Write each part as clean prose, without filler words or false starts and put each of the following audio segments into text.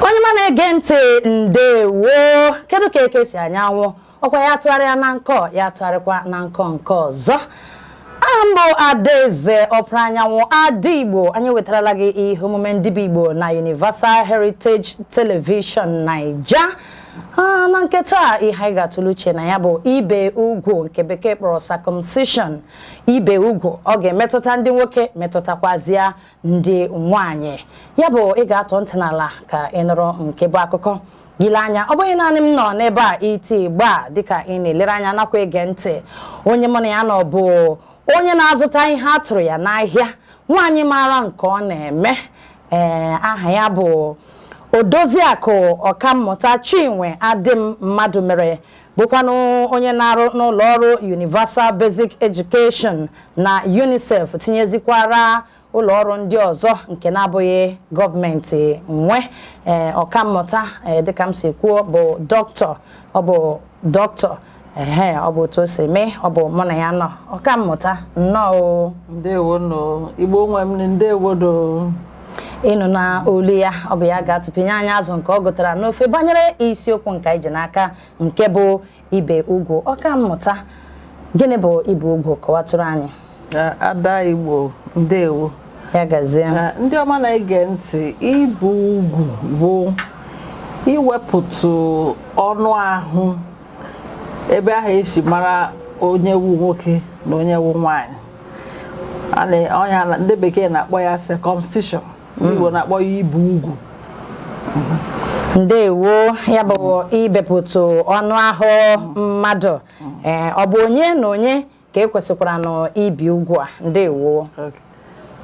Onye ma na-ege ntị, ndewo. Kedu ka eke si anyanwụ ọkwa ya tụgharịa na nkọ ya tụgharịkwa na nkọ nke ọzọ? Aha m bụ Adaeze Ọpụrụ Anyanwụ, Ada Igbo. Anyị wetarala gị ihe omume ndị bụ Igbo na Universal Heritage Television Naija. Na nke taa, ihe anyị ga-atụle uche na ya bụ ibe ugwu, nke Bekee kpọrọ circumcision. Ibe ugwu, ọ ga-emetụta ndị nwoke, metụtakwazịa ndị nwanyị. Ya bụ, ị ga-atọ ntị n'ala ka ị nụrụ nke bụ akụkọ. Gị lee anya, ọ bụghị naanị m nọ n'ebe a iti igba a. Dịka ị na-elere anya nakwa ege ntị, onye mụ na ya nọ bụ onye na-azụta ihe a tụrụ ya n'ahịa, nwaanyị maara nke ọ na-eme. Ee, aha ya bụ Odoziakụ Ọkammụta Chinwe Adịm Mmadụ Mere, bụkwanụ onye na-arụ n'ụlọ ọrụ Universal Basic Education na UNICEF, tinyezikwara ụlọ ọrụ ndị ọzọ nke na-abụghị gọọmenti nwe. Ee, ọkammụta, ee, dịka m si kwuo, bụ dọkịta. Ọ bụ dọkịta. Ehe, ọ bụ otu o si mee. Ọ bụ mụ na ya nọ. Ọkammụta, nnọọ o. Ndewo nụ, Igbo nwe m, ndewo nụ. Ịnụ na olu ya, ọ bụ ya ga-atụpinye anyị azụ nke ọ gụtara n'ofe banyere isiokwu nke anyị ji n'aka, nke bụ ibe ugwu. Ọkammụta, gịnị bụ ibe ugwu? Kọwatụrụ anyị. Ada Igbo, ndewo. Ya gazie. Ndị ọma na-ege ntị, ibe ugwu bụ iwepụtụ ọnụ ahụ ebe ahụ esi mara onye wu nwoke na onye wu nwaanyị. A na ọnya ndị Bekee na-akpọ ya circumcision, ndị Igbo na-akpọ ya ibe ugwu. Ndewo. Ya bụ ibepụtụ ọnụ ahụ mmadụ. Ee, ọ bụ onye na onye ka ekwesịkwara nụ ibi ugwu a? Ndewo.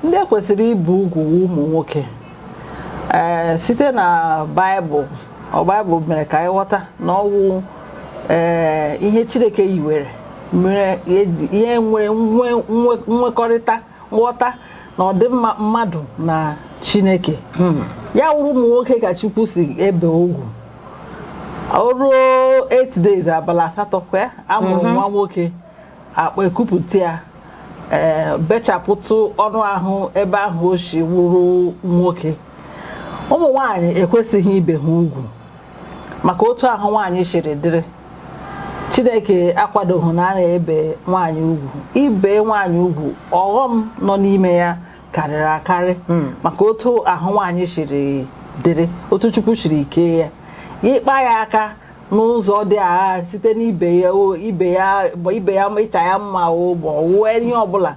Ndị ekwesịrị ibe ugwu wụ ụmụ nwoke. Ee, site na Baịbụl, ọ Baịbụl mere ka anyị ghọta na ọwụ ee ihe Chineke yiwere mere ihe nwere nwekọrịta nghọta na ọdịmma mmadụ na Chineke. Ya wụrụ ụmụ nwoke ka Chukwu si ebe ugwu. O ruo 8 days, abalị 8 kwa amụrụ nwa nwoke, akpa ekupụta ya, ee, bechapụtụ ọnụ ahụ ebe ahụ o si wụrụ nwoke. Ụmụ nwanyị ekwesịghị ibe ha ugwu, maka otu ahụ nwaanyị siri dịrị, Chineke akwadoghị na a na-ebe nwaanyị ugwu. Ibe nwaanyị ugwu, ọghọm nọ n'ime ya karịrị akarị, maka otu ahụ nwaanyị siri dịrị, otu Chukwu siri kee ya. Ịkpa ya aka n'ụzọ dị agha site n'ibe ya o ibe ya ibe ya, ịcha ya mma o, ma ọ wụọ ihe ọbụla,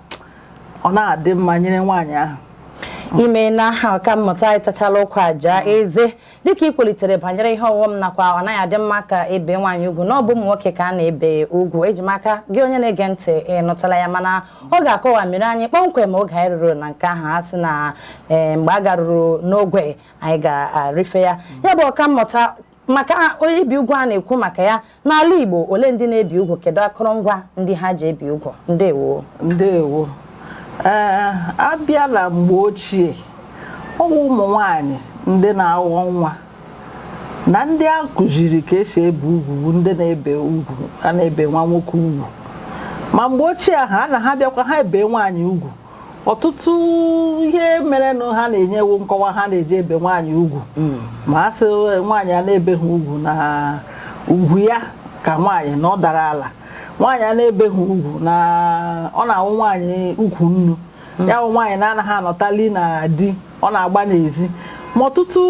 ọ na-adị mma nyere nwaanyị ahụ. Ime na ọkammụta, ịtachala ụkwa aja eze dịka ị kwulitere banyere ihe ọghọm nakwa ọ naghị adị mma ka ebe nwaanyị ugwu, na ọ bụ ụmụ nwoke ka a na-ebe ugwu. Eji m aka gị, onye na-ege ntị, ịnụtala ya, mana ọ ga-akọwa mere anyị kpọmkwem oge anyị ruru na nke ahụ. A sị na ee, mgbe a garuru n'ogwe, anyị ga-arife ya. Ya bụ, ọkammụta, maka onye ibi ugwu a na-ekwu maka ya n'ala Igbo, ole ndị na-ebi ugwu? Kedu akụrụngwa ndị ha ji ebi ugwu? Ndewo. Ndewo. Ee, abịa na mgbe ochie, ọ bụ ụmụ nwanyị ndị na-aghọ nwa na ndị a kụziri ka esi ebe ugwu bụ ndị na-ebe ugwu. A na-ebe nwa nwoke ugwu, ma mgbe ochie ahụ a na ha bịakwa ha ebe nwaanyị ugwu. Ọtụtụ ihe merenụ ha na-enyewo nkọwa ha na-eji ebe nwaanyị ugwu. Ma a sị nwaanyị a na-ebeghị ugwu na ugwu ya ka nwaanyị na ọ dara ala, nwaanyị a na-ebeghị ugwu na ọ na-awụ nwaanyị ukwu nnu, ya bụ nwaanyị na-anaghị anọtali na di, ọ na-agba n'ezi, ma ọtụtụ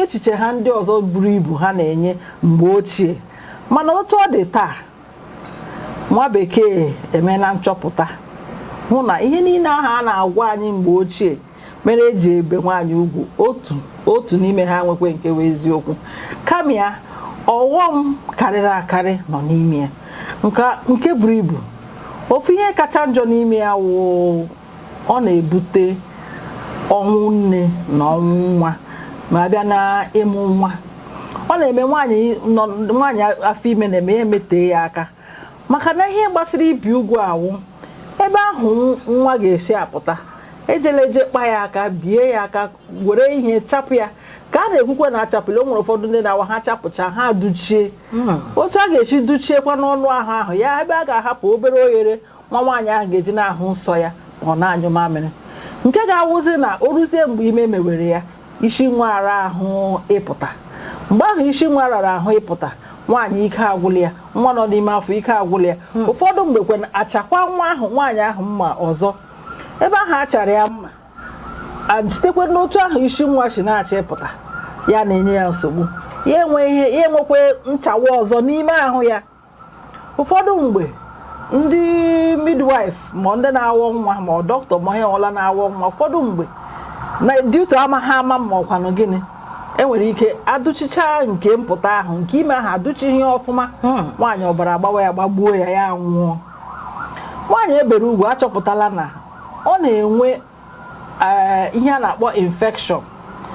echiche ha ndị ọzọ buru ibu ha na-enye mgbe ochie. Mana otu ọ dị taa, nwa Bekee emeela nchọpụta hụ na ihe niile ahụ a na-agwa anyị mgbe ochie mere eji ebe nwaanyị ugwu, otu otu n'ime ha nwekwe nke bụ eziokwu, kama ya ọghọm karịrị akarị nọ n'ime ya nke buru ibu. Ofu ihe kacha njọ n'ime ya wụ ọ na-ebute ọnwụ nne na ọnwụ nwa. Ma abịa na ịmụ nwa, ọ na-eme nwaanyị nọ nwaanyị afọ ime, na-eme ya emetee ya aka, maka na ihe gbasara ibi ugwu awụ ebe ahụ nwa ga-esi apụta. Ejela eje kpa ya aka, bie ya aka, were ihe chapụ ya, ka a na-ekwukwe na achapụla. O nwere ụfọdụ ndị na-awa ha chapụcha, ha duchie. Otu a ga-esi duchiekwa n'ọnụ ahụ ahụ ya, ebe a ga-ahapụ obere oghere nwa nwaanyị ahụ ga-eji na-ahụ nsọ ya ma ọ na-anyụ mamịrị, nke ga-awụzi na o ruzie mgbe ime mewere ya, isi nwa ara ahụ ịpụta. Mgbe ahụ isi nwa rara ahụ ịpụta, nwaanyị ike agwụla ya, nwa nọ n'ime afọ ike agwụla ya. Ụfọdụ mgbe kwe achakwa nwa ahụ, nwaanyị ahụ mma ọzọ ebe ahụ a chara ya mma, and sitekwe n'otu ahụ isi nwa si na-achọ ịpụta, ya na-enye ya nsogbu, ya enwe ihe, ya enwekwa nchawa ọzọ n'ime ahụ ya. Ụfọdụ mgbe ndị midwife ma ndị na-awọ nwa ma ọ dọkịta ma onye ọbụla na-awọ nwa, ụfọdụ mgbe na due to ama ha ama ma ọkwanụ gịnị, enwere ike adụchicha nke mpụta ahụ, nke ime ahụ adụchighị ya ọfụma, nwaanyị ọbara agbawa ya, gbagbuo ya, ya nwụọ. Nwaanyị ebere ugwu, achọpụtala na ọ na-enwe ihe a na-akpọ infection.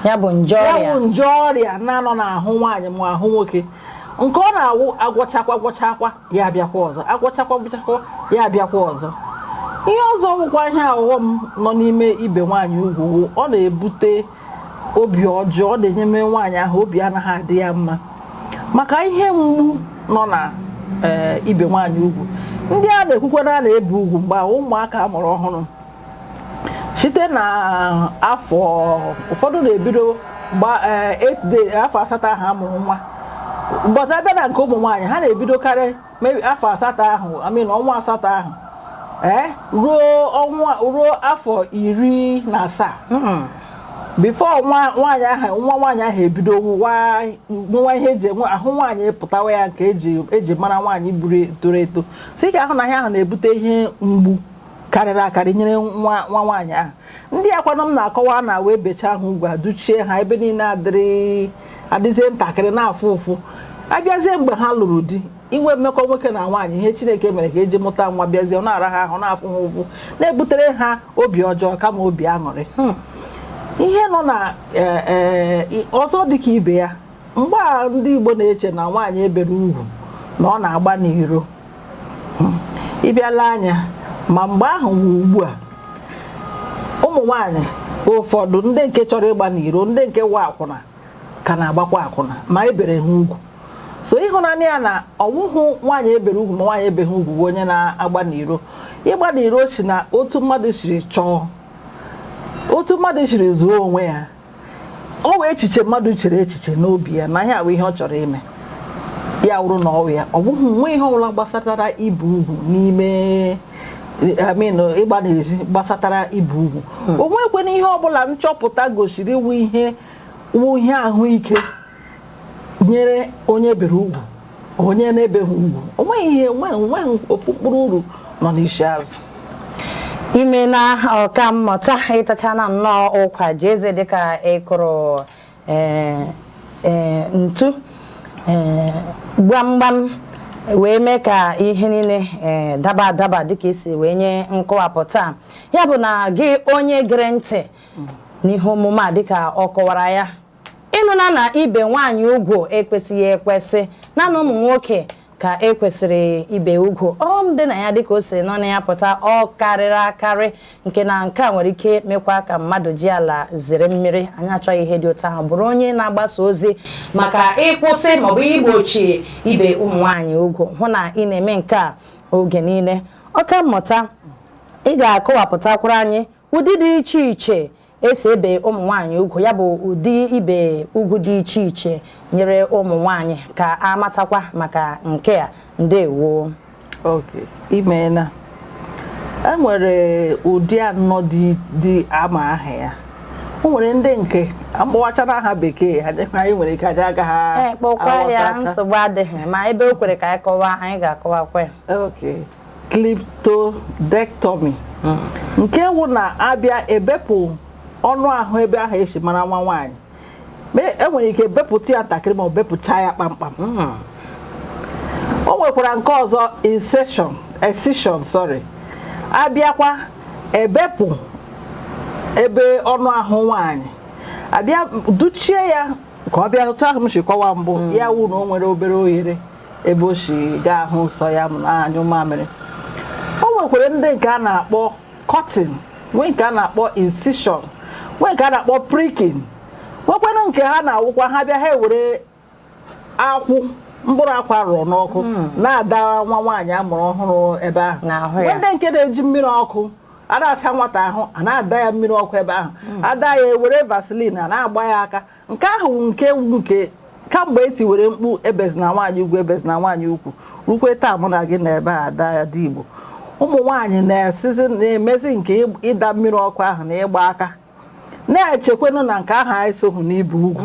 Ya bụ nje Ya ọrịa. bụ nje ọrịa na-anọ n'ahụ nwaanyị ma ahụ nwoke, nke ọ na-awụ agwọchakwa gwọchakwa, ya abịakwa ọzọ, agwọchakwa gwọchakwa, ya abịakwa ọzọ. Ihe ọzọ bụkwa ihe ọghọm nọ n'ime ibe nwaanyị ugwu wụ, ọ na-ebute obi ọjọọ, ọ na-enyeme nwaanyị ahụ obi anaghị adị ya mma maka ihe mgbu nọ na ibe nwaanyị ugwu. Ndị a na-ekwukwa na a na-ebe ugwu mgbe ahụ, ụmụaka a mụrụ ọhụrụ, site na afọ ụfọdụ na-ebido gba 8 day, afọ 8 ahụ a mụrụ nwa. But abịa na nke ụmụ nwaanyị, ha na-ebidokarị maybe afọ 8 ahụ, I mean ọnwa 8 ahụ, ruo ọnwa, ruo afọ 17 before nwa nwaanyị ahụ, nwa nwaanyị ahụ ebido nwa nwa ihe eji enwe ahụ nwaanyị pụtawa ya, nke eji mara nwaanyị buru toro eto. So ị ga-ahụ na ihe ahụ na-ebute ihe mgbu karịrị akarị nyere nwa nwa nwaanyị ahụ. Ndị akwanụ m na-akọwa na wee bechaa ha ugwu, adụchie ha ebe niile, adịrị adịzie ntakịrị na-afụ ụfụ. Abịazie mgbe ha lụrụ di, inwe mmekọ nwoke na nwaanyị, ihe Chineke mere ka eji mụta nwa, bịazie ọ na-ara ha ahụ, na-afụ ha ụfụ, na-ebutere ha obi ọjọọ kama obi aṅụrị. Ihe nọ na ọzọ dịka ibe ya, mgbe a ndị Igbo na-eche na nwaanyị ebere ugwu na ọ na-agba n'iro. Ịbịala anya ma mgbe ahụ ma ugbu a, ụmụ nwaanyị ụfọdụ ndị nke chọrọ ịgba n'iro, ndị nke wa akwụna, ka na-agbakwa akwụna ma ebere ha ugwu. So ịhụnanya ya na ọwụhụ nwaanyị ebere ugwu ma nwaanyị ebeghị ugwu bụ onye na-agba n'iro. Ịgba n'iro si na otu mmadụ siri chọọ, otu mmadụ siri zuo onwe ya, ọ wee echiche mmadụ chere echiche n'obi ya na ihe a bụ ihe ọ chọrọ ime, ya wụrụ na ọ ya ọ bụghị nwe ihe ọbụla gbasatara ibu ugwu n'ime, I mean, ịgba n'ezi gbasatara ibu ugwu, o nwekwana ihe ọbụla nchọpụta gosiri wụ ihe wụ ihe ahụike nyere onye bere ugwu, onye na-ebeghị ugwu. O nweghị ihe, onweghị ofu mkpụrụ uru nọ n'isi azụ. Ime na ọka mmụta, ịtachana nnọọ ụkwa ji eze dịka ịkụrụ ee ntu gbamgbam wee mee ka ihe niile daba adaba dịka isi wee nye nkọwapụta. Ya bụ na gị onye gere ntị n'ihe omume a, dịka ọ kọwara ya, ịnụna na ibe nwaanyị ugwu ekwesịghị ekwesị, naanị ụmụ nwoke ka ekwesịrị ibe ugwu. Ọghọm dị na ya, dịka o siri nọ na ya pụta, ọ karịrị akarị, nke na nke a nwere ike mekwa ka mmadụ ji ala zere mmiri. Anyị achọghị ihe dị otu ahụ. Bụrụ onye na-agbasa ozi maka ịkwụsị maọbụ igbochi ibe ụmụ nwaanyị ugwu, hụ na ị na-eme nke a oge niile. Ọka mmụta, ị ga-akọwapụtakwara anyị ụdị dị iche iche esi ebe ụmụ nwaanyị ugwu, ya bụ ụdị ibe ugwu dị iche iche nyere ụmụ nwaanyị, ka a matakwa maka nke a. Ndewo. Ok, imeela. E nwere ụdị anọ dị ama aha ya. O nwere ndị nke akpọwachara aha bekee, anyị nwere ike anyị agaghị Ee, kpọkwa ya. aghọtacha. Nsogbu adịghị, ma ebe o kwere ka anyị kọwaa, anyị ga-akọwakwa ya. Ok, clitoridectomy, nke wụ na abịa ebepụ ọnụ ahụ ebe ahụ esi mara nwa nwaanyị. Enwere ike bepụta ya ntakịrị ma ọ bepụcha ya kpamkpam. O nwekwara nke ọzọ, incision, excision, sorry, abịakwa ebepụ ebe ọnụ ahụ nwaanyị, abịa duchie ya ka ọ bịa otu ahụ m si kọwa mbụ. Ya wụ na o nwere obere oghere ebe o si gaa ahụ nsọ ya na anyụ mamịrị. O nwekwara ndị nke a na-akpọ cutting, nwee nke a na-akpọ incision, nwee nke a na-akpọ pricking, nwekwanụ nke ha na-awụkwa ha bịa ha ewere akwụ, mkpụrụ akwa rụọ n'ọkụ, na-ada nwa nwaanyị a mụrụ ọhụrụ ebe ahụ. N'ahụ ya. Nwee ndị nke na-eji mmiri ọkụ a na-asa nwata ahụ, a na-ada ya mmiri ọkụ ebe ahụ, ada ya, ewere Vaseline a na-agba ya aka. Nke ahụ wụ nke Kamgbe e tiwere mkpu ebezina nwaanyị ugwu, ebezina nwaanyị ukwu, rukwe taa mụ na gị na ebe a, ada ada Igbo, ụmụ nwaanyị na-esizi na-emezi nke ịda mmiri ọkụ ahụ na ịgba aka, na-echekwanụ na nke ahụ esoghị n'ibe ugwu.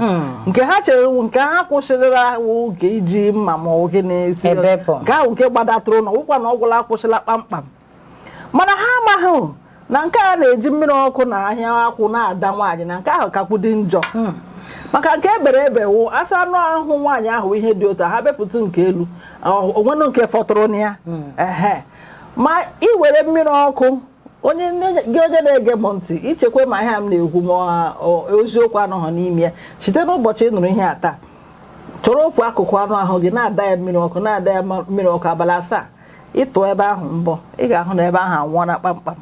Nke ha chere nke ha kwụsịrịla awụ nke iji mma ma ọ gịnị si Ebepụ. Nke ahụ nke gbadatụrụ na ọgwụkwa na ọgwụla akwụsịla kpamkpam. Mana ha amaghị na nke a na-eji mmiri ọkụ na ahịa akwụ na-ada nwaanyị, na nke ahụ kakwu dị njọ, maka nke ebere ebe wụ asa anụ ahụ nwaanyị ahụ. Ihe dị otu a, ha bepụta nke elu, onwenụ nke fọtụrụ na ya. Ehe, ma ị were mmiri ọkụ, onye gị, onye na-ege m ntị, ichekwa ma ihe a m na-ekwu ma eziokwu anọghị n'ime ya. Site n'ụbọchị ị nụrụ ihe a taa, chọrọ ofu akụkụ anụ ahụ gị na-ada ya mmiri ọkụ, na-ada ya mmiri ọkụ abalị 7, ịtụ ebe ahụ mbọ, ị ga-ahụ na ebe ahụ anwụọla kpamkpam.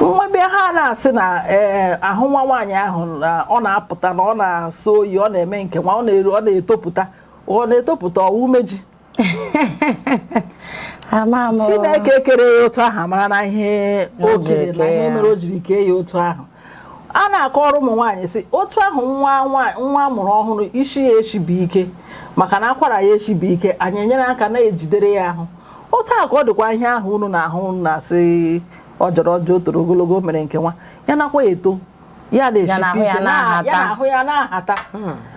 Nwa bịa, ha na-asị na ee, ahụ nwa nwaanyị ahụ na ọ na-apụta, na ọ na-asọ oyi, ọ na-eme nke nwa, ọ na-eru, ọ na-etopụta, ọ na-etopụta ọwa umeji. Ama m. Chineke kere ya otu ahụ amara na ihe O o jiri kere na kee ihe ya. mere o jiri kee ya otu ahụ. A na-akọrọ ụmụ nwaanyị sị otu ahụ nwa nwa amụrụ ọhụrụ, isi ya eshibi ike, maka na akwara ya eshibi ike, anyị enyere aka na-ejidere ya ahụ. Otu a ka ọ dịkwa ihe ahụ unu na-ahụ na-asị ọ jọrọ ọjọọ, o toro ogologo, mere nke nwa ya nakwa eto ya Ya na ahụ na-eshikwa ya ike na-ahata. Ya na ahụ ya na-ahata.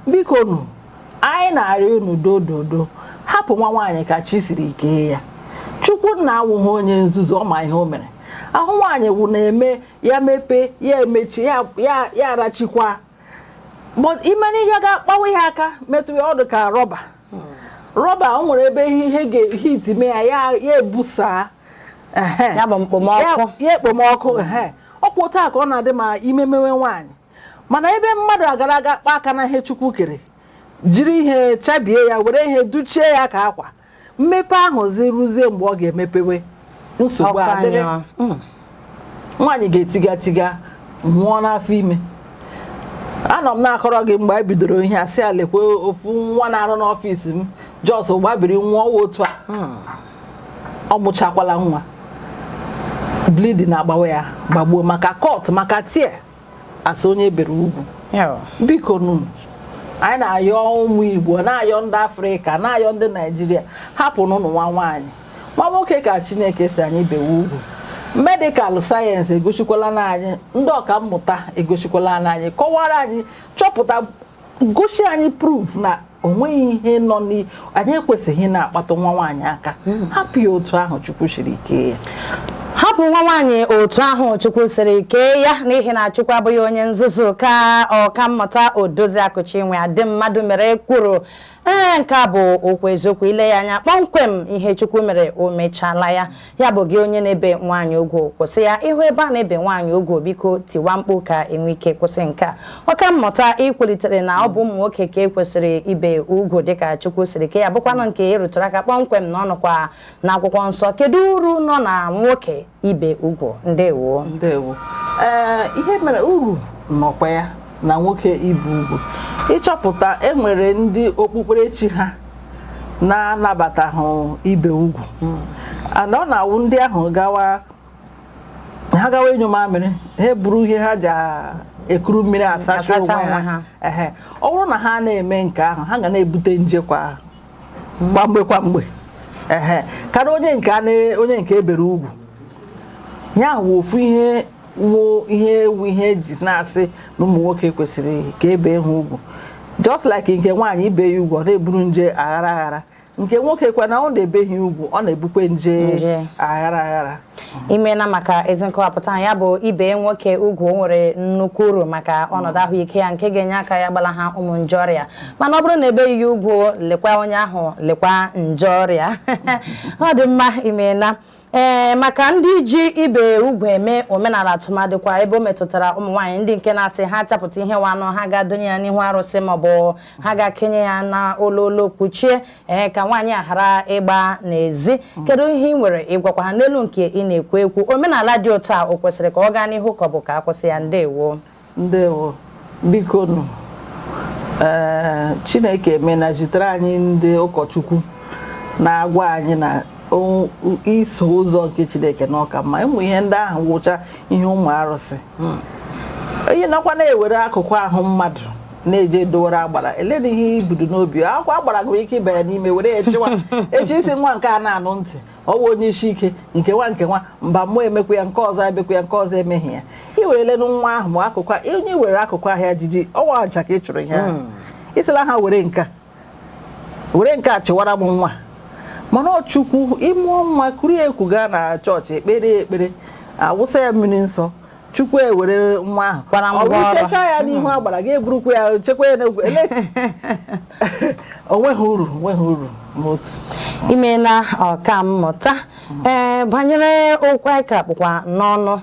Biko nụ, anyị na-arịọ unu, dododo, hapụ nwa nwaanyị ka chi siri kee ya. Chukwu nna awụghị onye nzuzu, ọ ma ihe o mere. Ahụ nwaanyị wụ na-eme ya mepee, ya emechi, ya ya ya arachikwa. But imere ihe ga-akpawa ya aka metụ ya, ọdụ ka rọba rọba. O nwere ebe ihe ga-hit mee ya, ya ya ebusaa. Ehe. Ya bụ mkpomọkụ. Ya ekpomọkụ. Ehe, ọkwa otu a ka ọ na-adị ma ime mewe nwaanyị. Mana ebe mmadụ agara aga kpa aka na ihe Chukwu kere, jiri ihe chabie ya, were ihe duchie ya ka akwa, mmepe ahụ ziruzie mgbe ọ ga-emepewe, nsogbu Ọkụ adịrị. anyụọ. Nwaanyị ga-etiga tiga nwụọ n'afọ ime. Anọ m na-akọrọ gị mgbe anyị bidoro ihe a, sị a lekwe ofu nwa na-arụ n'ọfịs m, just gbabiri nwụọ otu a. Ọ mụchakwala nwa, bleeding agbawa ya gbagbuo, maka cut, maka tear, asị onye bere ugwu. Biko nụ, anyị na-ayọ ụmụ Igbo, na-ayọ ndị Afrịka, na-ayọ ndị Naijiria, hapụ n'ụnụ nwa nwaanyị. Nwa nwoke ka Chineke si anyị bewe ugwu. Medical science egosikwala na anyị, ndị ọka mmụta egosikwala na anyị, kọwara anyị, chọpụta, gosi anyị proof na o nweghị ihe nọ n' anyị ekwesịghị na-akpatụ nwa nwaanyị aka. Hapụ ya otu ahụ Chukwu siri kee ya. Hapụ nwa nwaanyị otu ahụ Chukwu siri kee ya, n'ihi na Chukwu abụghị onye nzuzu, ka ọkammụta Odoziakụ Chinwe adị mmadụ mere kwuru. Ee, nke a bụ okwu eziokwu. Ile ya anya kpọmkwem, ihe Chukwu mere, o mechaala ya. Ya bụ, gị onye na-ebe nwaanyị ugwu, kwụsị ya. Ịhụ ebe a na-ebe nwaanyị ugwu, biko tiwa mkpu ka enwe ike kwụsị nke a. Ọkammụta, ikwulitere na ọ bụ ụmụ nwoke ka e kwesịrị ibe ugwu dịka Chukwu siri kee ya, bụkwanụ nke ịrụtụrụ aka kpọmkwem na ọnụkwa n'akwụkwọ nsọ. Kedu uru nọ na nwoke ibe ugwu? Ndewo. Ndewo. Ee, ihe mere uru nọkwa ya na nwoke ibe ugwu, ịchọpụta enwere ndị okpukperechi ha na-anabataghị ibe ugwu, ana ọ na-awụ ndị ahụ gawa, ha gawa ịnyụ mamịrị, ha eburu ihe ha ji ekuru mmiri asacha asacha onwe onwe ha. Ha. Ehe, ọ bụrụ na ha na-eme nke ahụ, ha ga na-ebute nje kwa kwa mgbe kwa mgbe. Ehe, karịa onye nke a onye nke ebere ugwu ya wụ ofu ihe wụ ihe ewu, ihe eji na-asị na ụmụ nwoke kwesịrị ka ebe ha ugwu. Just like nke nwaanyị ibe ya ugwu, ọ na-eburu nje aghara aghara. Nke nwoke kwa na ọ na-ebeghị ugwu, ọ na-ebukwe nje nje. aghara aghara. Imeela maka ezi nkọwapụta. Ya bụ, ibe nwoke ugwu nwere nnukwu uru maka ọnọdụ ahụike ya, nke ga-enye aka ya gbala ha ụmụ nje ọrịa. Mana ọ bụrụ na ebeghị ya ugwu, lekwa onye ahụ, lekwa nje ọrịa. Ọ dị mma, imeela. Ee, maka ndị ji ibe ugwu eme omenala, tụmadịkwa ebe o metụtara ụmụ nwaanyị, ndị nke na-asị ha chapụta ihe nwa anụ, ha ga-adonye ya n'ihu arụsị maọbụ ha ga-akenye ya na ololo kpuchie, ee, ka nwaanyị a ghara ịgba n'ezi, kedu ihe ị nwere ịgwakwa ha n'elu nke ị na-ekwu ekwu? Omenala dị otu a, o kwesịrị ka ọ gaa n'ihu ka ọ bụ ka a kwụsị ya? Ndewo. Ndewo. Biko nụ, ee, Chineke emena jitere anyị ndị ụkọchukwu na-agwa anyị na iso ụzọ nke Chineke na ọka mma. Ịmụ ihe ndị ahụ wụcha ihe ụmụ arụsị, onye nakwa na-ewere akụkụ ahụ mmadụ. Na-eje dowere agbara, elena ihe ibudu n'obi akwa agbara nwere ike ịbanye n'ime were ya chịwa echi isi nwa nke a na-anụ ntị ọwụ onye isi ike nke nwa nke nwa mba mmụọ emekwa ya, nke ọzọ emekwa ya, nke ọzọ emeghi ya. I were lenu nwa ahụ ma akụkụ onye were akụkụ ahịa jiji ọnwa ọcha ka ị chụrụ ihe ahụ, isila ha were nka were nke a chịwara m nwa. Mana ọ Chukwu ịmụọ nwa kuru ya ekwu gaa na chọọchị ekpere ya ekpere, awụsa ya mmiri nsọ, Chukwu ewere nwa ahụ Kwara ọ ngwa ọrụ. Chechaa ya n'ihu agbara ga-eburukwa ya chekwa ya n'egwu ele. Onweghị uru, onweghị uru n'otu. Imeela, ọkammụta. Ee, banyere okwu anyị ka kpụkwa n'ọnụ,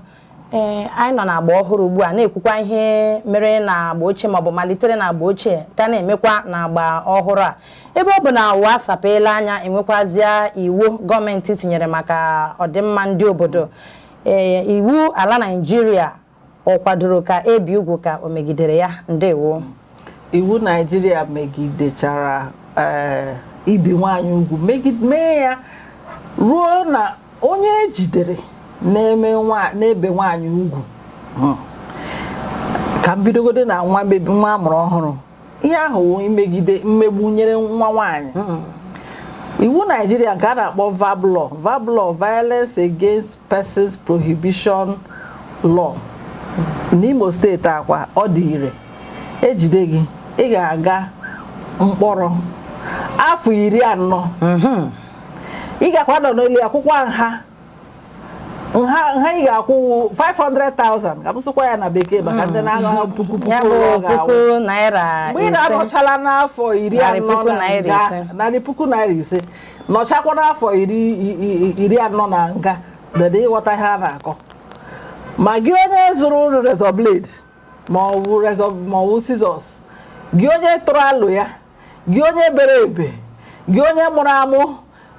ee, anyị nọ n'agba ọhụrụ ugbu a na-ekwukwa ihe mere na agba ochie maọbụ malitere na agba ochie ka na-emekwa n'agba ọhụrụ a. Ebe ọ bụ na ụwa asapeela anya, enwekwazịa iwu gọọmenti tinyere maka ọdịmma ndị obodo, ee, iwu ala Naịjirịa ọ kwadoro ka ebi ugwu ka o megidere ya? Ndewo. Iwu Naijiria megidechara ibi nwaanyị ugwu, mee ya ruo na onye ejidere na-eme na-ebe nwaanyị ugwu. Ka m bidogode na nwa baby, nwa amụrụ ọhụrụ, ihe ahụ wụ imegide mmegbu nyere nwa nwaanyị. Iwu Naijiria nke a na-akpọ VAPP law, VAPP law, Violence Against Persons Prohibition Law, n'Imo Steeti akwa ọ dị ire. Ejide gị, ị ga-aga mkpọrọ afọ 40. Ị gakwa nọ n'elu akwụkwọ nha nha nha ị ga-akwụ 500,000, ka m sụkwa ya na bekee maka ndị na-aghọ puku puku Ya ole bụ ọ ga-awụ. Puku naira Mgbe ị ise. na-anọchala n'afọ iri Narị anọ puku na naira nga ise. 500,000, nọchakwa n'afọ 40 na nga dede. Ịghọta ihe a na-akọ? Ma gị onye zụrụ razor blade ma ọ bụ razor ma ọ bụ scissors, gị onye tụrụ alụ ya, gị onye bere ebe, gị onye mụrụ amụ,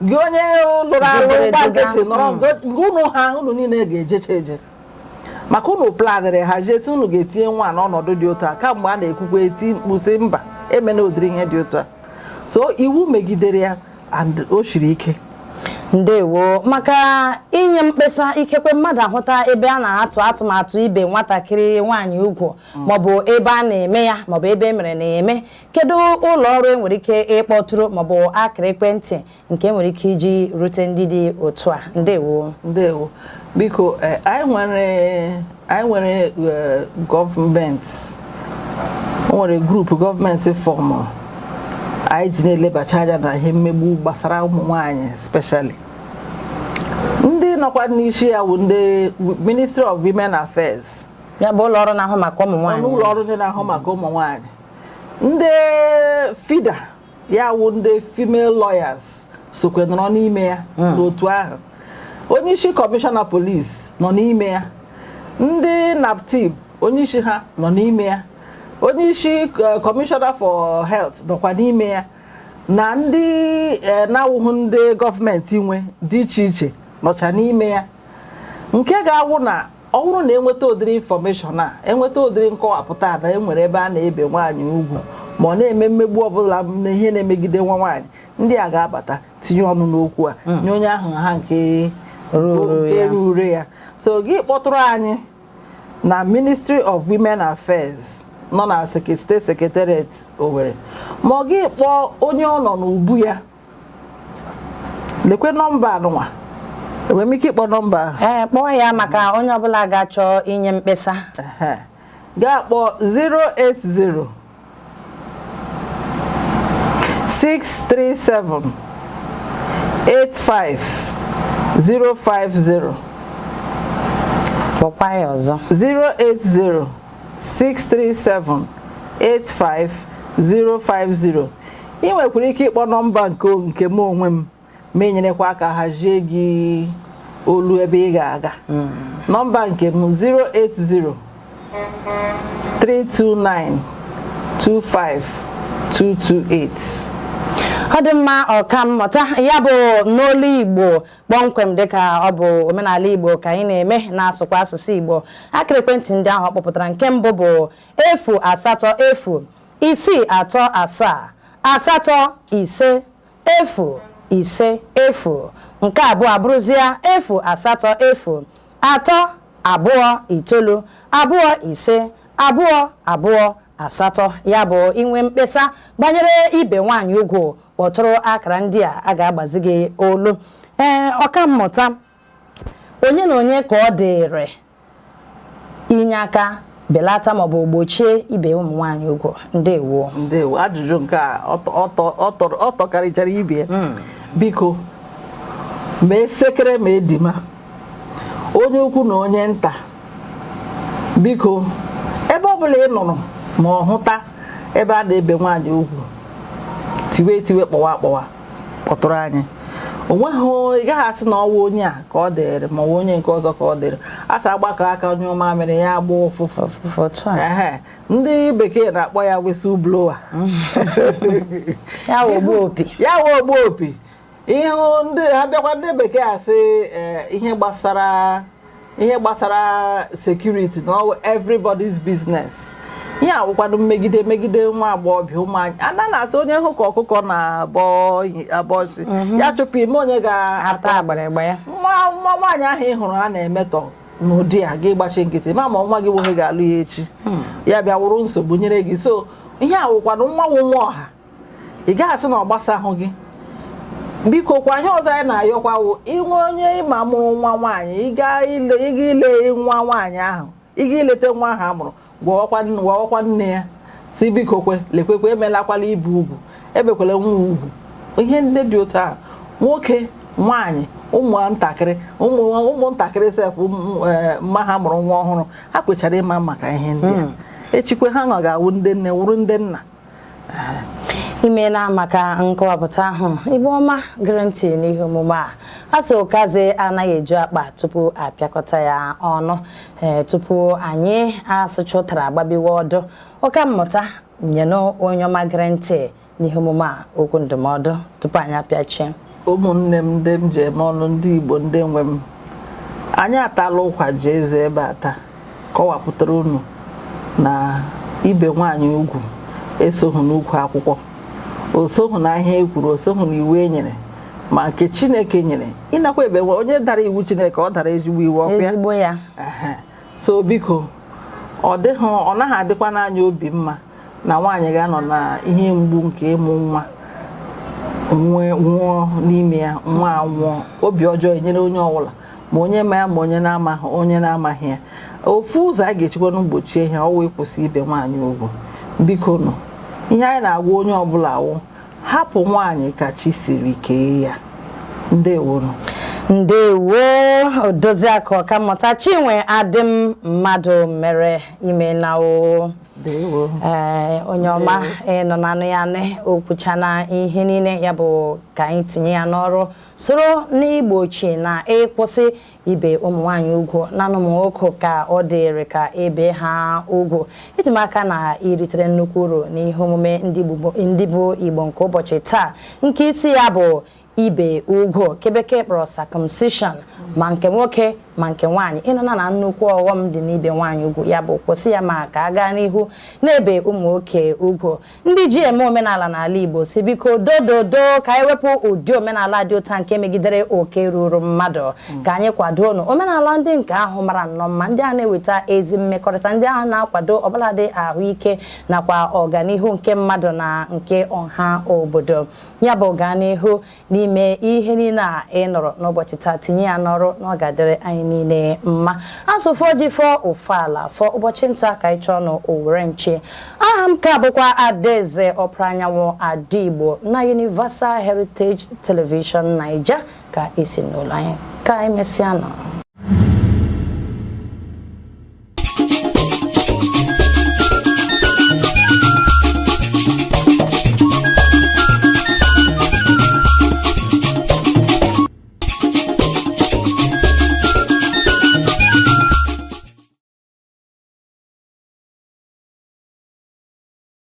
gị onye lụrụ alụ Dubere gba duga. nkịtị nọrọ, unu ha unu niile ga-ejecha eje maka unu planịrị hazie unu ga-etinye nwa n'ọnọdụ dị otu a. Kamgbe a na-ekwukwa eti mkpu sị mba, emena ụdịrị ihe dị otu a. So iwu megidere ya and o siri ike. Ndewo maka inye mkpesa. Ikekwe mmadụ ahụta ebe a na-atụ atụmatụ ibe nwatakịrị nwaanyị ugwu, maọbụ ebe a na-eme ya, maọbụ ebe e mere na-eme, kedu ụlọ ọrụ enwere ike ịkpọtụrụ maọbụ akara ekwentị nke enwere ike iji rute ndị dị otu a? Ndewo. Ndewo. Biko, anyị nwere gọọmenti o nwere group gọọmenti form anyị ji na-elebacha anya na ihe mmegbu gbasara ụmụ nwanyị, specially ndị nọkwa n'isi ya bụ ndị Ministry of Women Affairs. Ya bụ ụlọ ọrụ na-ahụ maka ụmụ nwaanyị. Ụlọ ọrụ ndị na-ahụ maka ụmụ nwanyị, ndị FIDA, ya wụ ndị female lawyers, sokwe nọrọ n'ime ya n'otu ahụ. Onye isi kọmishọna polisi nọ n'ime ya, ndị NAPTIP onye isi ha nọ n'ime ya, onye isi kọmishọna for health nọkwa n'ime ya, na ndị na-awụghị ndị gọọmenti nwe dị iche iche nọcha n'ime ya. Nke ga-awụ na ọ bụrụ na enweta ụdịrị information a, enweta ụdịrị nkọwapụta na enwere ebe a na-ebe nwaanyị ugwu ma ọ na-eme mmegbu ọbụla na ihe na-emegide nwa nwaanyị, ndị a ga-abata tinye ọnụ n'okwu a, nye onye ahụ ha nke ruru nke ya. ruru ya. So gị kpọtụrụ anyị na Ministry of Women Affairs nọ na State Secretariat, Owerri, ma ọ gị kpọọ onye ọ nọ n'ubu ya. Lekwe nọmba anụnwa. Enwere m ike ịkpọ nọmba ahụ? Ee, kpọọ ya maka onye ọbụla ga-achọ inye mkpesa. Ehe. Gaa kpọọ 080 637 85 050. Kpọkwa ya ọzọ. 080 637 85 050. Ị nwekwara ike ịkpọ nọmba nke m onwe m ma enyerekwa aka hazie gị olu ebe ị ga-aga. Nọmba nke m, 080 329 25 228. Ọ dị mma, ọkammụta. Ya bụ n'olu Igbo kpọmkwem, dịka ọ bụ omenala Igbo ka anyị na-eme, na-asụkwa asụsụ Igbo, akara ekwentị ndị ahụ ọ kpọpụtara, nke mbụ bụ 080 637 85 050, nke abụọ abụrụzie 080 329 252 22. 8. Ya bụ, inwe mkpesa banyere ibe nwaanyị ugwu, kpọtụrụ akara ndị a, a ga-agbazi gị olu. Ee, ọkammụta, onye na onye ka ọ dịrị inye aka belata maọbụ gbochie ibe ụmụ nwaanyị ugwu? Ndewo. Ndewo. Ajụjụ nke a ọ tọkarịchara ibe ya. Biko, ma esekere ma edima, onye ukwu na onye nta, biko, ebe ọbụla ị nụrụ ma ọ hụta ebe a na-ebe nwaanyị ugwu, tiwe tiwe, kpọwa akpọwa, kpọtụrụ anyị. Onweghị, ị gaghị asị na ọwụ onye a ka ọ dịrị ma ọ bụ onye nke ọzọ ka ọ dịrị. A sị agbakọ aka onye ọma mere ya agba ụfụfụ. Ofufe otu a. Ehe, ndị bekee na-akpọ ya whistle blower. Ya wụ ogbu opi. Ya wụ ogbu opi. Ihu ndị ha bịakwa, ndị bekee asị ihe gbasara security na ọwụ everybody's business. Ihe awụkwado mmegide megide nwa agbọghọbịa, ụmụ anyị ana na-asị onye hụ ka ọkụkọ na-abọ abọ ọchị ya chụpụ ime onye ga-ata ata agbịrịgba ya. Nwa nwaanyị ahụ ị hụrụ a na-emetọ n'ụdị a, gị gbachi nkịtị, ma nwa gị nwoke ga-alụ ya echi, ya bịa wụrụ nsogbu nyere gị. So ihe a wụkwanụ nwa wụ nwa ọha, ị gaghị asị na ọ gbasahụ gị. Biko kwa, ihe ọzọ anyị na-ayọkwa wụ inwe onye ịma mụrụ nwa nwaanyị, ịga ile nwa nwaanyị ahụ, ịga ileta nwa ahụ a mụrụ, gwawakwa nne ya si biko kwe, lekwekwe, emelakwala ibu ugwu, ebekwala nwa ugwu. Ihe ndị dị otu ahụ, nwoke, nwaanyị, ụmụntakịrị, ụmụntakịrị sef, mma ha mụrụ nwa ọhụrụ, ha kwechara ịma maka ihe ndị a. Echikwe ha nọ ga-awụ ndị nne, wụrụ ndị nna. Imeela maka nkọwapụta ahụ. Igbo ọma gere ntị n'ihe omume a, a sị ụkazi anaghị eju akpa tupu apịakọta ya ọnụ. Ee, tupu anyị asụcha ụtara agbabiwa ọdụ. Ọka mmụta, nyenụ onye ọma gere ntị n'ihe omume a okwu ndụmọdụ tupu anyị apịachie. Ụmụnne m ndị m ji eme ọnụ, ndị Igbo, ndị nwe m, anyị atala ụkwa ji eze ebe a taa, kọwapụtara unu na ibe nwaanyị ugwu esoghị n'ukwu akwụkwọ, osoghị na ihe e kwuru, osoghị na iwu e nyere, ma nke Chineke nyere. Ịnakwa ebe onye dara iwu Chineke, ọ dara ezigbo iwu ọkụ ya. Ezigbo ya. Ehe. So biko, ọ dịghị, ọ naghị adịkwa n'anya obi mma na nwaanyị ga-anọ na ihe mgbu nke ịmụ nwa nwee nwụọ n'ime ya, nwa anwụọ. Obi ọjọọ enyere onye ọbụla, ma onye ma ya, ma onye na-amaghị, onye na-amaghị ya. Ofu ụzọ a ga-echekwa mgbochie ihe ọwụ ịkwụsị ibe nwaanyị ugwu. Biko nụ, ihe anyị na-agwa onye ọbụla wụ hapụ nwaanyị ka chi siri kee ya. Ndewonu. Ndewo, Odoziakụ Ọkammụta Chinwe Adịm Mmadụ mere. Ime na o. Ndewo. Ee, onye ọma ịnọ na anụ ya nị okwuchana ihe niile ya bụ ka anyị tinye ya n'ọrụ, soro n'igbochi na ịkwụsị ibe ụmụ nwaanyị ugwu na ụmụ nwoke ka ọ dịrị ka ebe ha ugwu. Iji m aka na iritere nnukwu uru n'ihe omume ndị bụ Igbo nke ụbọchị taa, nke isi ya bụ ibe ugwu nke bekee kpọrọ circumcision, ma nke nwoke ma nke nwaanyị. Ịnụna na nnukwu ọghọm dị n'ibe nwaanyị ugwu, ya bụ kwụsị ya, ma ka a gaa n'ihu na-ebe ụmụ nwoke ugwu. Ndị ji eme omenala n'ala Igbo si biko dododo ka anyị wepụ ụdị omenala dị ụta nke megidere oke ruru mmadụ, ka anyị kwado nụ omenala ndị nke ahụ mara nnọọ mma, ndị a na-eweta ezi mmekọrịta, ndị ahụ na-akwado ọbụladị ahụike nakwa ọganihu nke mmadụ na nke ọha obodo. Ya bụ, gaa n'ihu n'ime ihe niile a ị nụrụ n'ụbọchị taa, tinye ya n'ọrụ na ọ ga-adịrị anyị niile mma. Asụfọ ji fọ ofe ala fọ ụbọchị nta ka anyị chọọ nụ owere nchi. Aha m ka bụkwa Adaeze Ọpụrụ Anyanwụ, Ada Igbo, na Universal Heritage Television Naija ka esi n'ụlọ anyị. Ka anyị mesịa nọ.